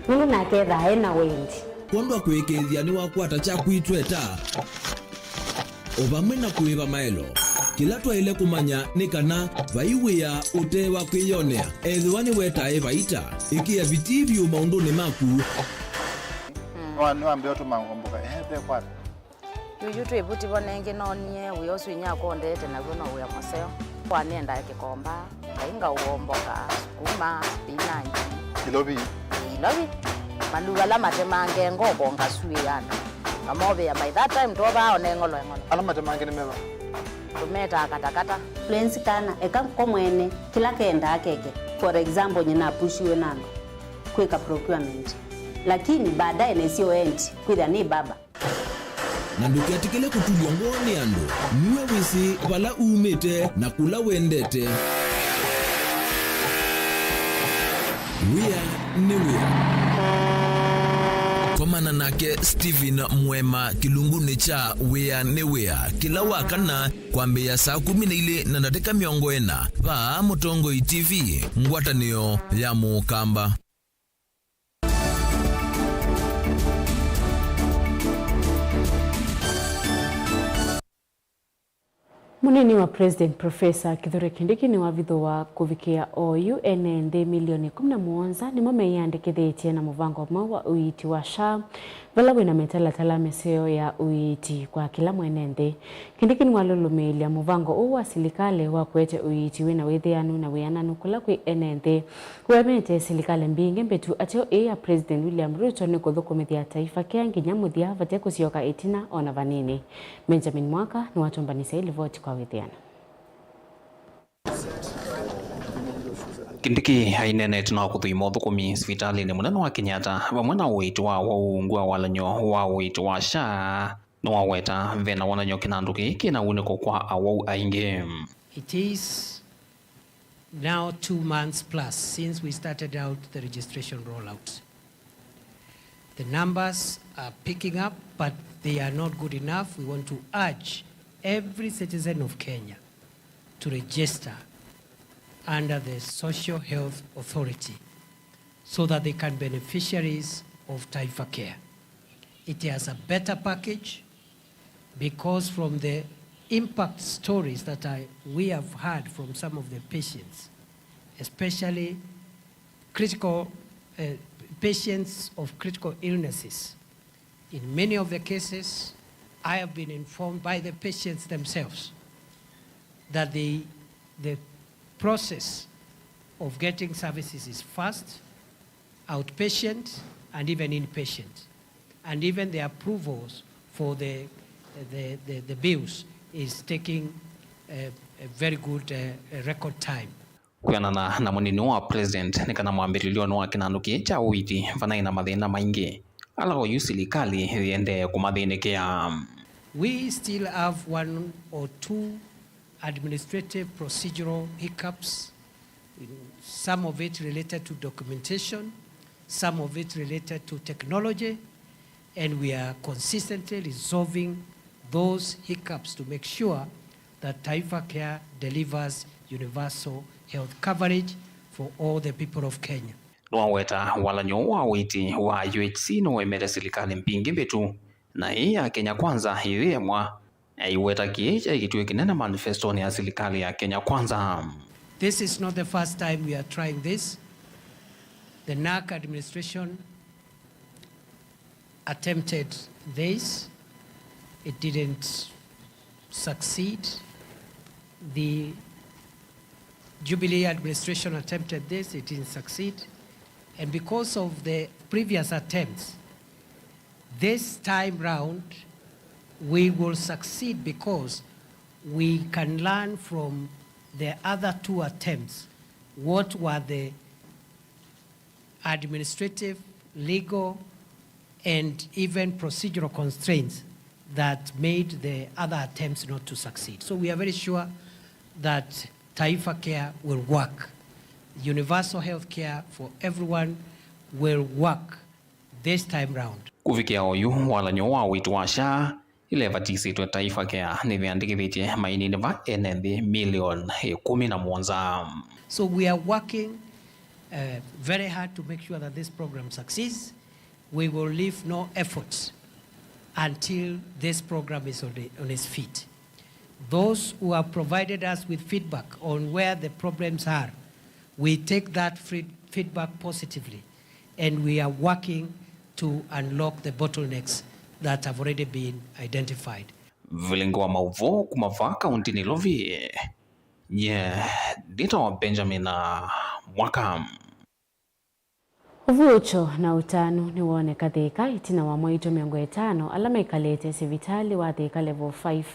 Nũndũ nake ethaa ena wendi. Kwondwa kũĩkĩĩthya nĩwakwata kyaku itweta. O vamwe na kũĩva maelo, kĩla twaĩle kũmanya nĩ kana vai wĩa ũte wa kwĩyonea, ethĩwa nĩwetae vaita. Ĩkĩa vitii vyũ maũndũnĩ maku. Nĩwa-, nĩwambĩa ũtũma ngomboka, ehe, vekwata. Yuyu twĩ vuti vo nengĩ noonie wĩa ũsu inyakwa ũndeete naw'o no wĩa mũseo. Kwa nĩendaa kĩkomba. Ngai ngaũomboka, sukuma, spinach. Ilovi. Ĩĩ, ilovi. Maluva ala matemange ngoko ngasuĩĩa andũ. Ngamovea by that time twovaa one ng'olo eng'olo. Ala matemange nĩ meva? Tũmetaa katakata. Florence kana eka ko mwene kĩla kendaa keke. For example, nyina apushiwe na andũ kwĩka procurement. Lakini baadaye nesio endi kwĩthĩa nĩ baba. Na ndũketĩkĩle kũtulw'a ngoo nĩ andũ. Nue wĩsĩ vala umĩte na kũla wendete. Wĩa nĩ wĩa. Komana nake Stephen Mwema kĩlungunĩ kya Wĩa nĩ Wĩa kĩla wa kana kwambĩĩa saa kũmi na ilĩ na ndatĩka mĩongo ĩna vaa Mũtongoi T V, ngwatanĩo ya Mũkamba. Mũnini wa President Professor Kithure Kindiki nĩwavithũa kũvikĩa oyu ene nthĩ milioni ĩkũmi na mũonza nĩmo meyĩandĩkĩthĩtye na mũvango mweũ wa ũiiti wa SHA, vala wĩna mĩtalatala mĩseo ya ũiiti kwa kĩla mwene nthĩ. Kindiki nĩwalũlũmĩĩlya mũvango ũũ wa silikalĩ wa kũete ũiiti wĩna wĩthĩanu na wĩananu kũla kwĩ ene nthĩ. Ũemete silikalĩ mbingĩ mbĩtu ateo ĩĩ ya President William Ruto nĩ kũthũkũmĩthya Taifa Care nginya mũthya vate kũsyoka ĩtina o na vanini. Benjamin Mwaka nĩwatũmbanĩsya ĩlivoti kwa wĩthĩano. Kindiki aineenete na kũthũima ũthũkũmi sivitalĩnĩ mũnene wa Kenyatta vamwe na ũiiti wa awau ungu wa walany'o wa ũiiti wa SHA. Nĩwaweta vena walany'o kĩnandũ kĩĩ kĩna wunĩko kwa awau aingĩ. It is now two months plus since we started out the registration rollout. The numbers are picking up, but they are not good enough. We want to urge every citizen of Kenya to register under the Social Health Authority so that they can beneficiaries of Taifa Care. It has a better package because from the impact stories that I, we have heard from some of the patients, especially critical, uh, patients of critical illnesses, in many of the cases, I have been informed by the patients themselves that the, the process of getting services is fast, outpatient, and even inpatient. And even the approvals for the, the, the, the bills is taking a, a very good, uh, record time. Kwĩanana na mũnini wa President, nĩ kana mwambĩlĩlyonĩ wa kĩnandũ kĩĩ kya ũiiti vanaĩ na mathĩna maingĩ ala oyu silikalĩ yĩendee kũmathĩnĩkĩa. We still have one or two administrative procedural hiccups, some of it related to documentation, some of it related to technology, and we are consistently resolving those hiccups to make sure that Taifa Care delivers universal health coverage for all the people of Kenya. Nĩwaweta walany'o wa ũiiti wa U H C nĩwaemete silikalĩ mbingĩ mbĩtu, na ĩĩ ya Kenya Kwanza ĩyĩemwa, aiweta kĩĩ kyaĩ kĩtuĩ kĩnene manifestonĩ ya silikalĩ ya Kenya Kwanza. This is not the first time we are trying this. The NARC administration attempted this, it didn't succeed. The Jubilee administration attempted this, it didn't succeed. And because of the previous attempts, this time round, We will succeed because we can learn from the other two attempts what were the administrative, legal, and even procedural constraints that made the other attempts not to succeed. So we are very sure that Taifa Care will work. Universal health care for everyone will work this time round. Kũvikĩa oyu, walany'o wa ũiiti wa SHA ĩla ĩvatisĩtwe Taifa Care nĩvĩandĩkĩthĩtye mainini va ene nthĩ milioni ĩkũmi na mũonza. So we are working, uh, very hard to make sure that this program succeeds. We will leave no effort until this program is on, the, on its feet. Those who have provided us with feedback on where the problems are, we take that feed- feedback positively, and we are working to unlock the bottlenecks that have already been identified. Vilingi wa maũvoo kuma vaa kaũntĩnĩ Nairobi, nye ndĩtawa Benjamin Mwaka. Ũvuũkyo na ũtanu nĩwooneka Thĩka ĩtina wa mwaitũ mĩongo ĩtano ala maikalĩte sivitalĩ wa Thĩka Level five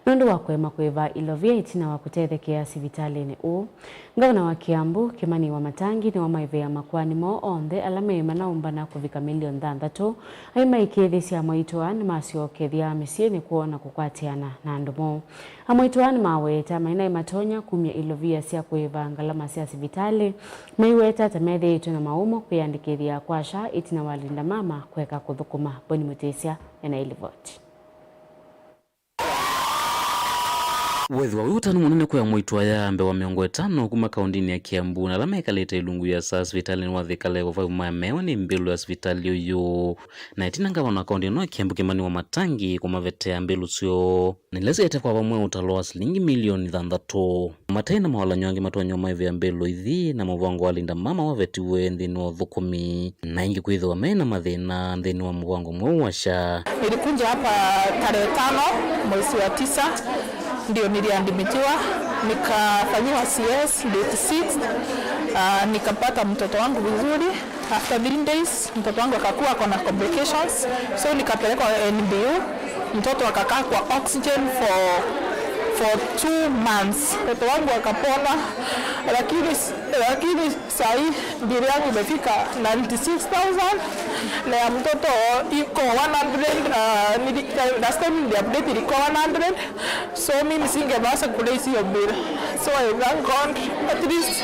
nũndũ wa kũema kũĩva ilovia ĩtina wa kũtethekea sivitalĩnĩ ũũ. Ngavana wa Kiambu, Kimani Wamatangi, nĩwamaĩvĩa makoani moo onthe ala meĩ manaũmbana kũvika milioni thanthatũ. Aĩ maĩkĩĩthĩsya mwaitũ aa nĩmasyokethya mĩsyĩnĩ kwoo na kũkwatĩana na andũ moo. Amwaitũ aa nĩmaweta mainaĩ matonya kumya ilovia sya kũĩva ngalama sya sivitalĩ, maiweta ta methĩĩtwe na maũmo kwĩyandĩkĩthya kwa SHA ĩtina wa Linda Mama kũeka kũthũkũma. Boni Mũtĩsya ena ĩlivoti. Wethĩwa wĩ ũtanu mũnene kwĩ amwaitũ aya mbee wa mĩongo ĩtano kuma kaũntĩnĩ ya Kiambu na ala mekalĩte ilungu ya SHA sivitalĩnĩ wa Thĩka Level five maemewa nĩ mbĩlũ ya sivitalĩ ũyũ. Na ĩtina ngavana wa kaũntĩ ĩno ya Kiambu Kimani Wamatangi kũmavetea mbĩlũ syoo, nĩlesete kwa vamwe ũtalo wa silingi milioni thanthatũ. Mataĩ na mawalany'o angĩ matonya ũmaĩvĩa mbĩlũ ithi na mũvango wa Linda Mama wavetiwe nthĩnĩ wa ũthũkũmi, na ĩngĩ kwĩthĩwa me na mathĩna nthĩnĩ wa mũvango mweũ wa SHA. Nilikuja hapa tarehe tano mwezi wa tisa, ndio niliadmitiwa, nikafanyiwa C S date six, ah, nikapata mtoto wangu vizuri. After three days, mtoto wangu akakuwa ako na complications, so nikapelekwa N B U. Mtoto akakaa kwa oxygen for, for two months. Mtoto wangu akapona, lakini, lakini saa hii bill yangu imefika ninety six thousand, na ya mtoto iko one hundred, uh, nili-, last time niliupdate ilikuwa one hundred. So mimi singeweza kuraise hiyo bill. So I thank God, at least,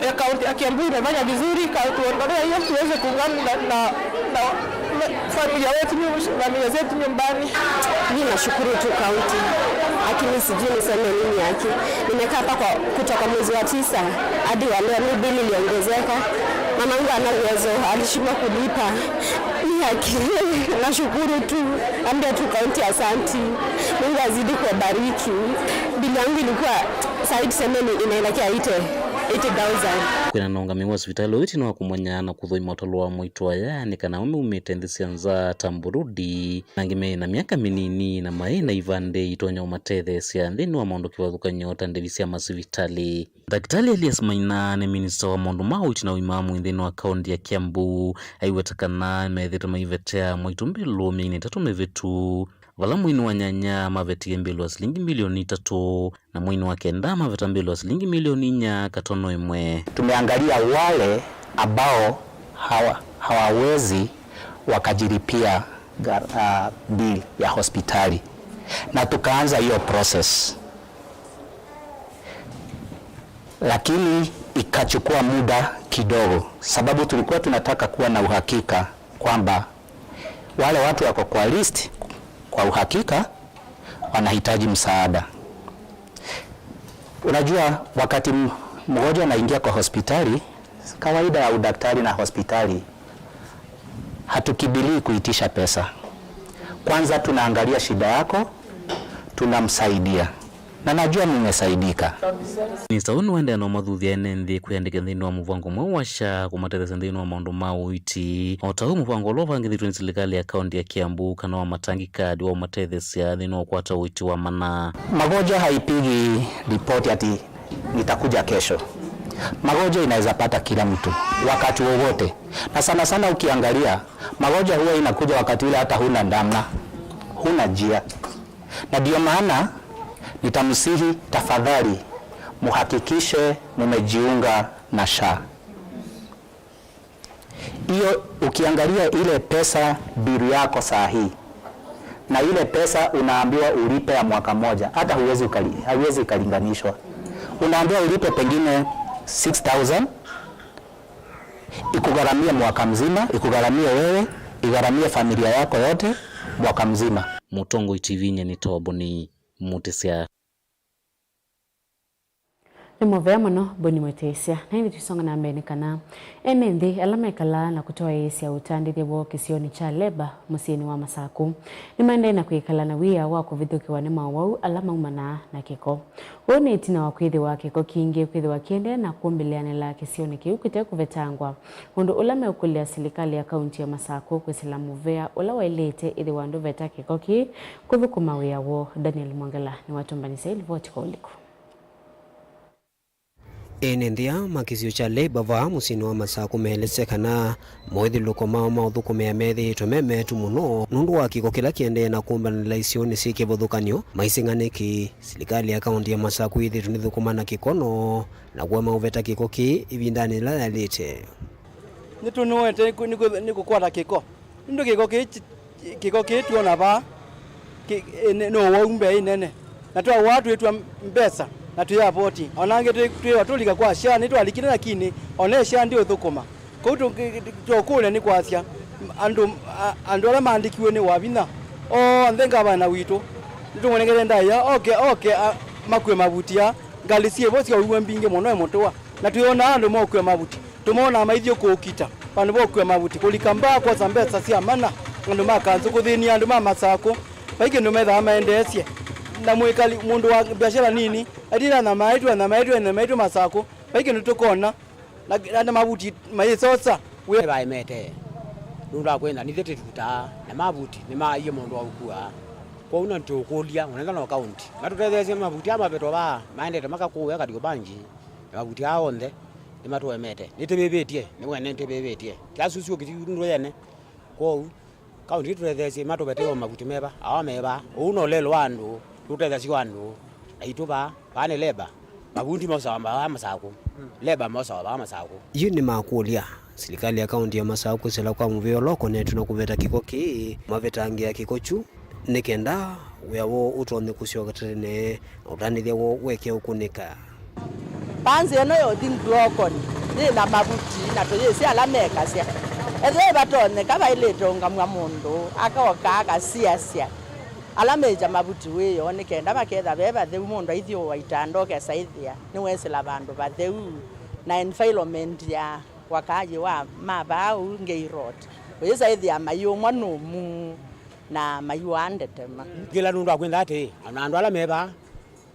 eh, kaunti ya Kiambu imefanya vizuri, ka-, tuondolee hiyo tuweze kuungana na, na, na, na familia wetu nyu-, familia zetu nyumbani. Mi nashukuru tu kaunti, lakini sijui niseme nini haki. Nimekaa hapa kwa, kutoka mwezi wa tisa hadi wa leo, mi bili iliongezeka. Mamangu ana uwezo, alishindwa kulipa. Ni haki. Nashukuru tu. Ambia tu kaunti asanti. Mungu azidi kuwabariki. Bili yangu ilikuwa, sahi tuseme ni inaelekea eighty, eighty thousand. Kwĩna na ũngamĩi wa sivitalĩ ũyũ ĩtina wa kũmanya na kũthũima ũtalo wa mwaitũ aya nĩ kana amwe maumĩte nthĩ sya nza ta Mburudi, na angĩ me na myaka mĩnini na maĩ na ivandĩ itonya ũmatetheesya nthĩnĩ wa maũndũ kĩvathũkany'o ta ndĩvi sya masivitalĩ. Ndakĩtalĩ Elias Maina nĩ minista wa maũndũ ma ũiiti na ũima wa mwĩĩ nthĩnĩ wa kaũntĩ ya Kiambu, aiweta kana methĩĩtwe maivetea mwaitũ mbĩlũ myeinĩ ĩtatũ mĩvĩtu, vala mweinĩ wa nyanya mavetie mbĩlũ ya silingi milioni itatũ, na mweinĩ wa kenda maveta mbĩlũ ya silingi milioni inya katono ĩmwe. Tumeangalia wale ambao hawa-, hawawezi wakajilipia gar-, ah, bill ya hospitali, na tukaanza hiyo process. Lakini ikachukua muda kidogo, sababu tulikuwa tunataka kuwa na uhakika kwamba wale watu wako kwa list kwa uhakika wanahitaji msaada. Unajua, wakati m-, mgonjwa anaingia kwa hospitali, kawaida ya udaktari na hospitali, hatukimbilii kuitisha pesa. Kwanza tunaangalia shida yako, tunamsaidia. Na najua mmesaidika. Minista ũyũ nĩwaendeea na ũmathuthya ene nthĩ kwĩyandĩkĩa nthĩnĩ wa mũvango mweũ wa SHA kũmatetheesya nthĩnĩ wa maũndũ ma ũiiti, o ta ũu mũvango ũla ũvangĩthĩtwe nĩ silikalĩ ya kaũntĩ ya Kiambu kana wa Matangi Card wa ũmatetheesya nthĩnĩ wa kũkwata ũiiti wa mana. Magonjwa haipigi ripoti ati nitakuja kesho. Magonjwa inaweza pata kila mtu wakati wowote, na sana sana ukiangalia, magonjwa huwa inakuja wakati ule hata huna namna, Kuna njia. Na ndio maana nitamsihi tafadhali, muhakikishe mumejiunga na SHA. Hiyo ukiangalia ile pesa bill yako saa hii na ile pesa unaambiwa ulipe ya mwaka moja, hata huwezi ukali-, haiwezi ikalinganishwa. Unaambiwa ulipe pengine six thousand, ikugharamie mwaka mzima, ikugharamie wewe, igharamie familia yako yote mwaka mzima. Mũtongoi T V-nĩ nĩ Tobo nĩ Mũtĩsya. Nĩ mũvea mũno, Boni Mwĩtĩsya. Na ĩndĩ tũisonga na mbee nĩ kana ene nthĩ ala mekalaa na kũtwaĩĩsya ũtandĩthya woo kĩsionĩ kya Leba mũsyĩnĩ wa Masaku nĩmaendee na kwĩkala na wia wa kũvithũkĩwa nĩ mowau ala maumanaa na kĩko. Ũũ nĩ ĩtina wa kwĩthĩwa kĩko kingĩ kwĩthĩwa kĩendee na kũmbĩlĩanĩla kĩsionĩ kĩu kĩte kũvetangwa, ũndũ ũla meũkũlya silikalĩ ya kaunti ya Masaku kwĩsĩla mũvea ũla waĩlĩte ĩthĩwa ndũveta kĩko kĩĩ kũthũkũma wĩa woo. Daniel Mwongela nĩwatũmbanĩsya ĩlivoti kwa ũliku. Ene nthĩ aa ma kĩsio kya Leba vaa mũsyĩnĩ wa Masaku meelesya kana moĩthĩlũko moo ma ũthũkũmĩa methĩĩtwe me metu mũno nũndũ wa kĩko kĩla kĩendee na kũmbanĩla isionĩ syĩ kĩvathũkany'o, maiseng'a nĩkĩ silikalĩ ya kaunti ya Masaku yĩthĩĩtwe nĩthũkũma na kĩkono na kũema ũveta kĩko kĩĩ ĩvindanĩ yĩla yaĩlĩte. Nĩtũnĩwete nĩ kũ-, nĩ kũ-, nĩ kũkwata kĩko. Nũndũ kĩko kĩĩ, kĩko kĩĩ twona vaa, kĩ-, nĩ, nĩ ũwau mbee ĩnene. Na twaũaa twĩtw'a mbesa, na twĩyavoti. O na angĩ twĩ, twĩwa tũlika kwa SHA, nĩtwalikile lakini, o na SHA ndĩũthũkũma. Kũu tũ-, tũkũlya nĩ kwasya, andũ, a-, andũ ala maandĩkiwe nĩ Wavinya, onthe ngavana witũ, nĩtũmũnengete ndaĩa, oke, oke, a, makue mavuti aa, ngalĩ syĩ vo syaũiwe mbingĩ mũno ĩ mũtũa. Na twĩonaa andũ mokua mavuti. Tũmonaa maithyĩ kũũkita vandũ va ũkua mavuti, kũlika mbaa kwosa mbesa sya mana, andũ ma kanzũ, kũthĩnia andũ ma Masakũ. Vai kĩndũ methaa maendeesye. Na mwĩkali, mũndũ wa biashara nini, atinda anyamaĩtwe, anyamaĩtwe, anyamaĩtwe Masakũ. Vai kĩndũ tũkona, na, na, na mavuti mayĩsosa. Wĩ- Nĩvaemete. Nũndũ wa kwenda, nithyĩ tĩtutaa, na mavuti nĩmaaie mũndũ wa ũkua. Kwoou na tũũkũlya, ũnenda no kaunti. Matũtetheesye mavuti aa mavetwa vaa, maendete makakũũe Kariobangi, na mavuti aa onthe. Nĩmatũemete. Nĩtĩvĩvĩtye, nĩ mwene nĩtĩvĩvĩtye. Ti asu syũkĩti nũndũ yene. Kwoou, kaunti ĩtũtetheesye, matũvetee o mavuti meva, awa meva. Ũu no lelo wa andũ, tũtethasya andũ, aitũ vaa, vaa nĩ Leba. Mavundi mosawa vaa Masakũ. Leba mosawa vaa Masakũ. Yu nĩmakũlya, silikalĩ ya kaunti ya Masakũ kwĩsĩla kwa mũvea ũla ũkonetwe na kũveta kĩko kĩĩ, mavetangĩa kĩko kyu. Nĩ kenda wĩa woo ũtonye kũsyoka tene na ũtandĩthya woo weke ũkũnĩka. Mbanzĩ ĩno yũthi Ngulokoni yĩ na mavuti na tũyĩsĩ ala mekasya. Ethĩwa ĩvatonyeka vaĩlĩte ũngamw'a mũndũ, akoka akasiasya ala mekya mavuti wĩoo nĩ kenda maketha ve vatheu, mũndũ aithyũũa itanda ũkesa ĩthĩa nĩwesĩla vandũ vatheu, na environment ya wakaaji wa ma vaa ũu Ngei Road ũyĩsa ĩthĩa mayĩũmwa nũmũ. Na mayũaa ndetema. Ngĩla nũndũ wa kwenda atĩĩ, ona andũ ala me vaa,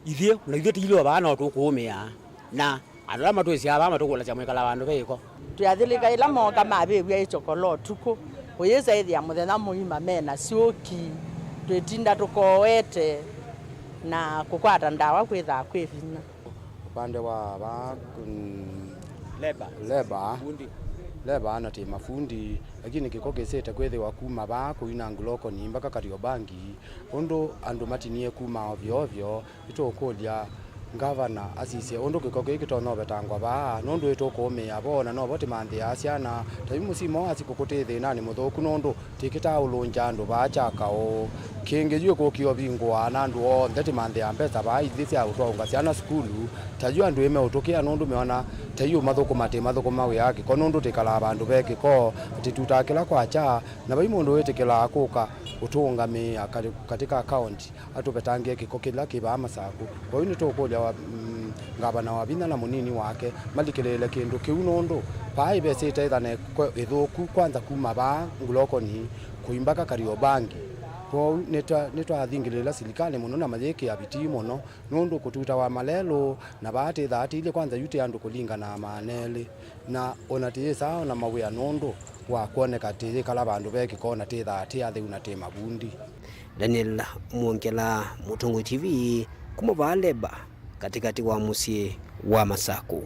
ithyĩ, ona ithyĩ ti ilĩ o vaa, no tũkũũmĩa. Na andũ ala matwĩsyaa vaa matũkũlasya mwĩkala vandũ ve ĩko. Twĩathilĩka ĩla mooka mavĩvw'a ĩchokola ũtukũ, ũyĩsa ĩthĩa mũthenya mũima me na syũki, twĩtinda tũkooete, na kũkwata ndawa kwĩthaa kwĩ vinya. Upande wa vaa, mm, Leba. Leba. Fundi. Leba na ti mafundi, lakini kĩko kĩsĩte kwĩthĩwa kuma vaa kũina Ngulokoni mpaka Kariobangi, ũndũ andũ matinie kuma ovyo ovyo, nĩtũũkũlya ngavana asisye ũndũ kĩko kĩĩ kĩtonya ũvetangwa vaa, nũndũ ĩtũkũũmĩa vo, na novo tĩmanthĩaa syana. Ta yu mũsimo wa sikũkũ tĩ thĩnanĩ mũthũku, nũndũ tĩkĩtaa ũlũngya andũ vaa kya kaũ. Kĩngĩ yu ĩkũkĩa ũvingũa na andũ onthe tĩmanthĩaa mbesa vaa ithyĩ sya ũtwaũnga syana sukulu. Ta yu andũ ĩmeũtũkĩa nũndũ meona ta yu mathũkũma tĩ mathũkũma wĩa kĩko nũndũ tĩkalaa vandũ ve kĩko. Tĩtutaa kĩla kwakya na vai mũndũ wĩtĩkĩlaa kũka ũtũũngamĩĩa katĩ, katĩ ka kaũnti. Atũvetangĩe kĩko kĩla kĩ vaa Masakũ. Kwoou nĩtũkũlya wa, mm, ngavana Wavinya na mũnini wake malikĩlĩĩle kĩndũ kĩu, nũndũ vaa ĩvesĩte ĩthana ĩko-, ĩthũku, kwanza kuma vaa Ngulokoni kũi mbaka Kariobangi. Kwoou nĩtwa-, nĩtwathingĩlĩĩla silikalĩ mũno na mayĩkĩa vitii mũno, nũndũ kũtutawa malelũ na vaa tĩthaa tĩilye kwanza yu tĩ andũ kũlingana maana elĩ. Na ona tĩyĩsaa ona mawĩa nũndũ wa kwoneka tĩyĩkala vandũ ve kĩko na tĩthaa tĩ atheu na tĩ mavundi. Daniel Mwongela, Mũtongoi T V, kuma vaa Leba, katĩkatĩ wa mũsyĩ wa Masakũ.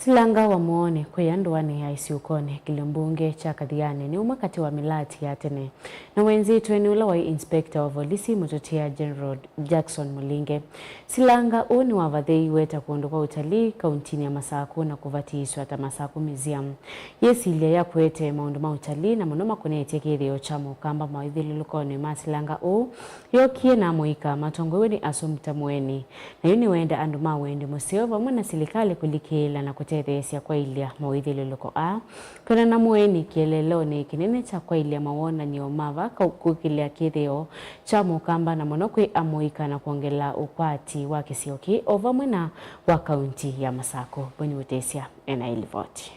Silanga wa Mũonĩ kwĩya ndũanĩ ya Ĩsyũkonĩ, kĩlio mbunge kya Kathiani, nĩ ũmwe katĩ wa mĩlaati ya tene, na wenzĩtwe nĩ ũla waĩ inspector wa volisi, Mũtũtia General Jackson Mũlinge. Silanga ũũ nĩwavathĩiwe ta kũndũ kwa ũtalii kauntinĩ ya Masakũ na kũvatiĩswa ta Masakũ Museum. Yĩsilya ya kũete maũndũ ma ũtalii na mũno makonetye kĩthĩo kya Mũkamba mawĩthyũlũlũkonĩ ma Silanga ũũ yookie na amũika matongoew'e nĩ Assumpta Mũeni. Na yu nĩwenda andũ ma wendi mũseo vamwe na silikalĩ kũlikĩĩla na kũtetheesya kwaĩlya mawĩthyũlũlũko aa. Kwĩanana na Mũeni, kĩeleelonĩ kĩnene kya kwaĩlya mawonany'o ma va kau-, kũkĩlya kĩthĩo kya Mũkamba na mũno kwĩ amũika na kwongela ũkwati wa kĩsio kĩĩ o vamwe na wa kaunti ya Masakũ. Boni Ũtesya ena ĩlivoti.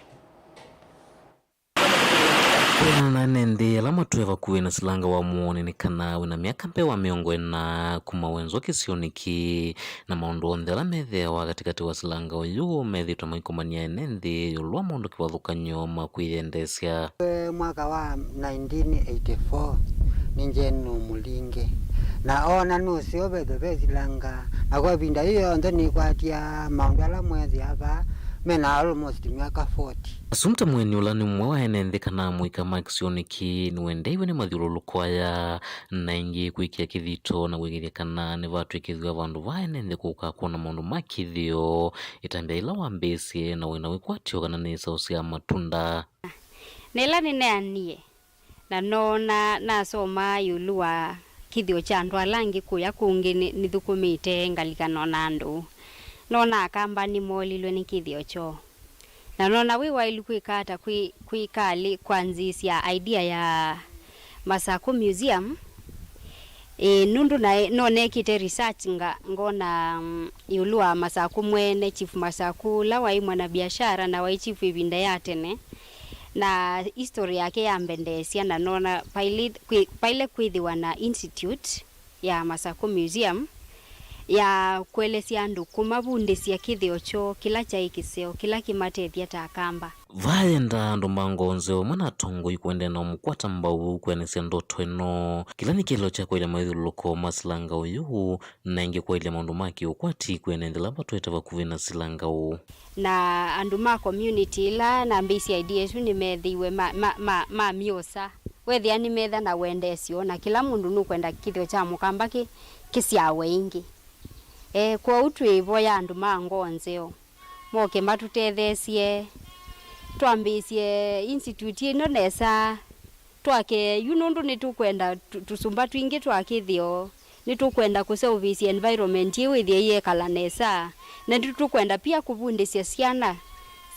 Kwĩanana na ene nthĩ ala matũe vakuvĩ na Silanga wa Mũonĩ nĩ kana wĩna myaka mbee wa mĩongo ĩna kuma wenzwa kĩsionĩ kĩĩ, na maũndũ onthe ala methĩawa katĩkatĩ wa Silanga ũyũ methĩĩtwe maikomany'a ene nthĩ ĩũlũ wa maũndũ kĩvathũkany'o ma kwĩyendeesya. E, mwaka wa nineteen eighty-four nĩ General Mũlinge, na oona nũseo vethwe ve Silanga, na kwa ĩvinda yĩĩ yonthe nĩkwatya maũndũ ala mwethĩa vaa mena almost myaka forty. Assumpta Mũeni, ũla nĩ ũmwe wa ene nthĩ kana amũika ma kĩsionĩ kĩĩ, nĩwendeiwe nĩ mathyũlũlũko aya na ĩngĩ kwĩkĩa kĩthito na kũĩkĩĩthya kana nĩvatw'ĩkĩthw'a vandũ va ene nthĩ kũka kwona maũndũ ma kĩthĩo, ĩtambya yĩla wambĩĩsye na wĩna wĩkwatyo kana nĩsaũsyaa matunda. Na ĩla nĩneanie na noona nasomaa ĩũlũ wa kĩthĩo kya andũ ala angĩ kũya kũngĩ nĩ-, nĩthũkũmĩte ngalĩkany'o na andũ. Noona Akamba nĩmolilwe nĩ kĩthĩo kyoo. Na noona wĩ waĩlu kwĩka ata kwĩ-, kwĩkalĩ kwanzĩĩsya idea ya Masakũ Museum. Ĩĩ, nũndũ naĩ, no nekĩte research nga-, ngona, mm, ĩũlũ wa Masakũ mwene, Chief Masakũ, ũla waĩ mwanabiashara na waĩ chief ĩvinda ya tene, na history yake yambendeesya, na noona vailĩ-, kwĩ-, vaile kwĩthĩwa na institute ya Masakũ Museum ya kũelesya andũ, kũmavundĩsya kĩthĩo kyoo, kĩla kyaĩ kĩseo, kĩla kĩmatethya ta Akamba. Vayenda andũ ma ngoo nzeo, amwe na atongoi kũendeea na ũmũkwata mbau kwĩanĩsya ndoto ĩno. Kĩla nĩ kĩeleelo kya kwaĩlya mathyũlũlũko ma Silanga ũyũ, na ĩngĩ kwaĩlya maũndũ ma kĩũkwati kwĩanĩthela vatwete vakuvĩ na Silanga ũũ. Na andũ ma community ĩla nambĩĩsye idea ĩsu nĩmeethĩiwe ma, ma, ma, mamyosa. Weethĩa nĩmetha na wendesyo, na kĩla mũndũ nũkwenda kĩthĩo kya Mũkamba kĩ, kĩsyawe ĩngĩ. E, kwoou twĩvoya andũ ma ngoo nzeo moke matũtetheesye, twambĩĩsye institute ĩno nesa, twake yu, nũndũ nĩtũkwenda tũ-, tũsũmba twingĩ twa kĩthĩo, nĩtũkwenda kũseũvĩsya environment ĩĩ wĩthĩe ĩyekala nesa, na nĩtũkwenda pia kũvundĩsya syana,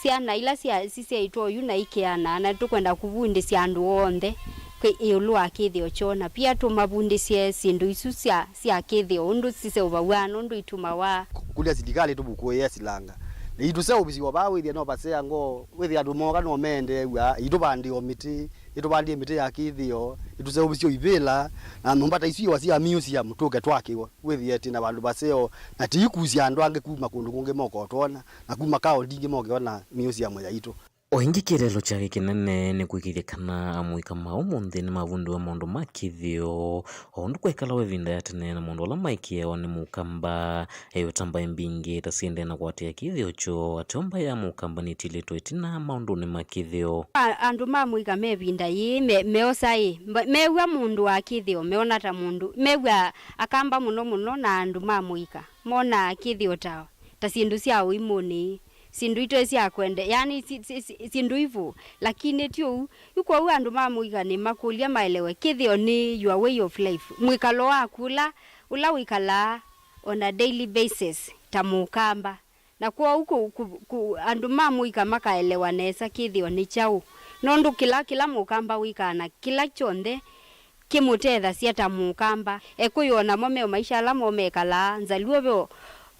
syana ila sya-, sisyaĩtwe oyu na ikeana, na nĩtũkwenda kũvundĩsya andũ onthe kwĩ ĩũlũ wa kĩthĩo kyoo, na pia tũmavundĩsye syĩndũ isu sya, sya kĩthĩo ũndũ siseũvaw'a, nũndũ itumawa. Kũlya silikalĩ tũvukũĩe Silanga. Na itũseũvĩsye o vaa wĩthĩa no vasea ngoo, wĩthĩa andũ mooka no meendeew'a, itũvandĩe o mĩtĩ, itũvandĩe mĩtĩ ya kĩthĩo, itũseũvĩsye o ivĩla, na nyũmba ta isu iwa sya museum tũke twakĩwe, wĩthĩe twĩ na vandũ vaseo, na tiikusya andũ angĩ kuma kũndũ kũngĩ moka o twona, na kuma kaũnti ingĩ moke ona museum yaitũ. O ĩngĩ kĩeleelo kyake kĩnene nĩ kũĩkĩĩthya kana amũika ma ũmũnthĩ nĩmavundĩwe maũndũ ma kĩthĩo, o ũndũ kwekalawa ĩvinda ya tene na maũndũ ala maĩkĩawa nĩ Mũkamba. Eũtamba mbingĩ ta siendee na kũatĩĩa kĩthĩo kyoo, ateo mbaĩ ya Mũkamba nĩtilĩtwe ĩtina maũndũnĩ ma kĩthĩo. A-, andũ ma mũika me ĩvinda yĩĩ me-, meosa ĩ, mba-, mew'a mũndũ wa kĩthĩo, meona ta mũndũ, mew'a Akamba mũno mũno na andũ ma mũika monaa kĩthĩo ta, ta syĩndũ sya ũimũnĩ, syĩndũ itoĩ sya kwende, yani si-, si-, si-, syĩndũ ivu, lakini ti ũu. Yu kwoou andũ ma mũika nĩmakũlya maelewe kĩthĩo nĩ your way of life, mwĩkalo waku ũla, ũla wĩkalaa on a daily basis ta Mũkamba. Na kwoou kũ-, kũ-, kũ-, andũ ma mũika makaelewa nesa kĩthĩo nĩ kyaũ, nũndũ kĩla, kĩla Mũkamba wĩkaa na kĩla kyonthe kĩmũtethasya ta Mũkamba. Ekũyũ o namo me o maisha ala moo mekalaa, Nzaluo ve o,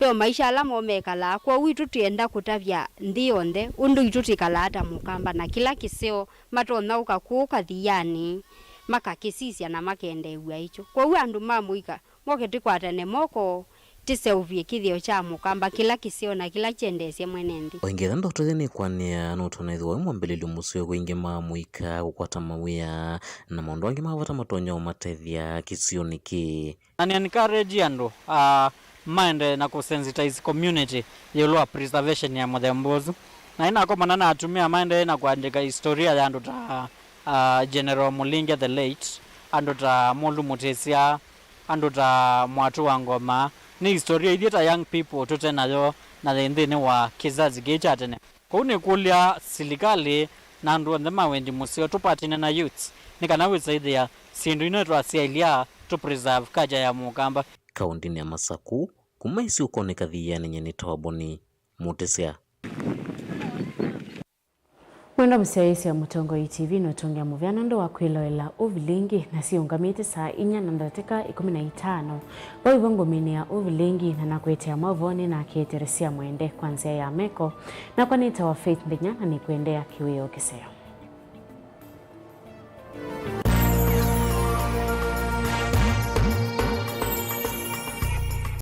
ve o maisha ala moo mekalaa. Kwoou itũ twĩenda kũtavya nthĩ yonthe ũndũ itũ twĩkalaa ta Mũkamba, na kĩla kĩseo matonya ũka kũũ Kathiani makakĩsisya na makendeew'a ĩkyo. Kwoou andũ ma mũika moke tũkwatane moko, tĩseũvye kĩthĩo kya Mũkamba kĩla kĩseo na kĩla kyendeesya mwene nthĩ. O ĩngĩ, ethĩwa ndoto yĩĩ nĩkwanĩa, nũtonya ĩthĩwa wĩ mwambĩlĩlyo mũseo kwĩ aingĩ ma mũika kũkwata mawĩa na maũndũ angĩ ma vata matonya ũmatethya kĩsionĩ kĩĩ. Na nĩ encourage andũ, ah, maende na kũ sensitize community ĩũlũ wa preservation ya mũthemba ũsu. Na ĩnakomana na atumĩa maendee na kũandĩka historia ya andũ ta, uh, General Mulinge the late, andũ ta Mulu Mutisya, andũ ta Mwatu wa Ngoma. Nĩ historia ithyĩ ta young people tũte nayo na yĩ nthĩnĩ wa kĩsasi kĩĩ kya tene. Kwoou nĩkũlya silikalĩ na andũ onthe ma wendi mũseo tũkwatene na youths nĩ kana wĩsaĩthĩa syĩndũ ino twasyaĩlya tũ preserve culture ya Mũkamba. Kaũndĩnĩ ya Masaku, kuma Isukunĩ Kathianĩ, nyie nĩ Toboni Mutisya. Mwendwa mũsyaĩĩsya, Mũtongoi T V nũtũngĩa mũvea nũndũ wa kwĩloela ũvilingi, na siũngamĩte saa inya na ndatĩka ĩkũmi na itano. Vau ĩvo ngũminĩa ũvilingi na nakũetea maũvoonĩ na kĩeteresya mwende kwa nzĩa ya meko. Nakwa nĩtawa Faith Ndenya na nĩkũendeea kĩwĩoo kĩseo.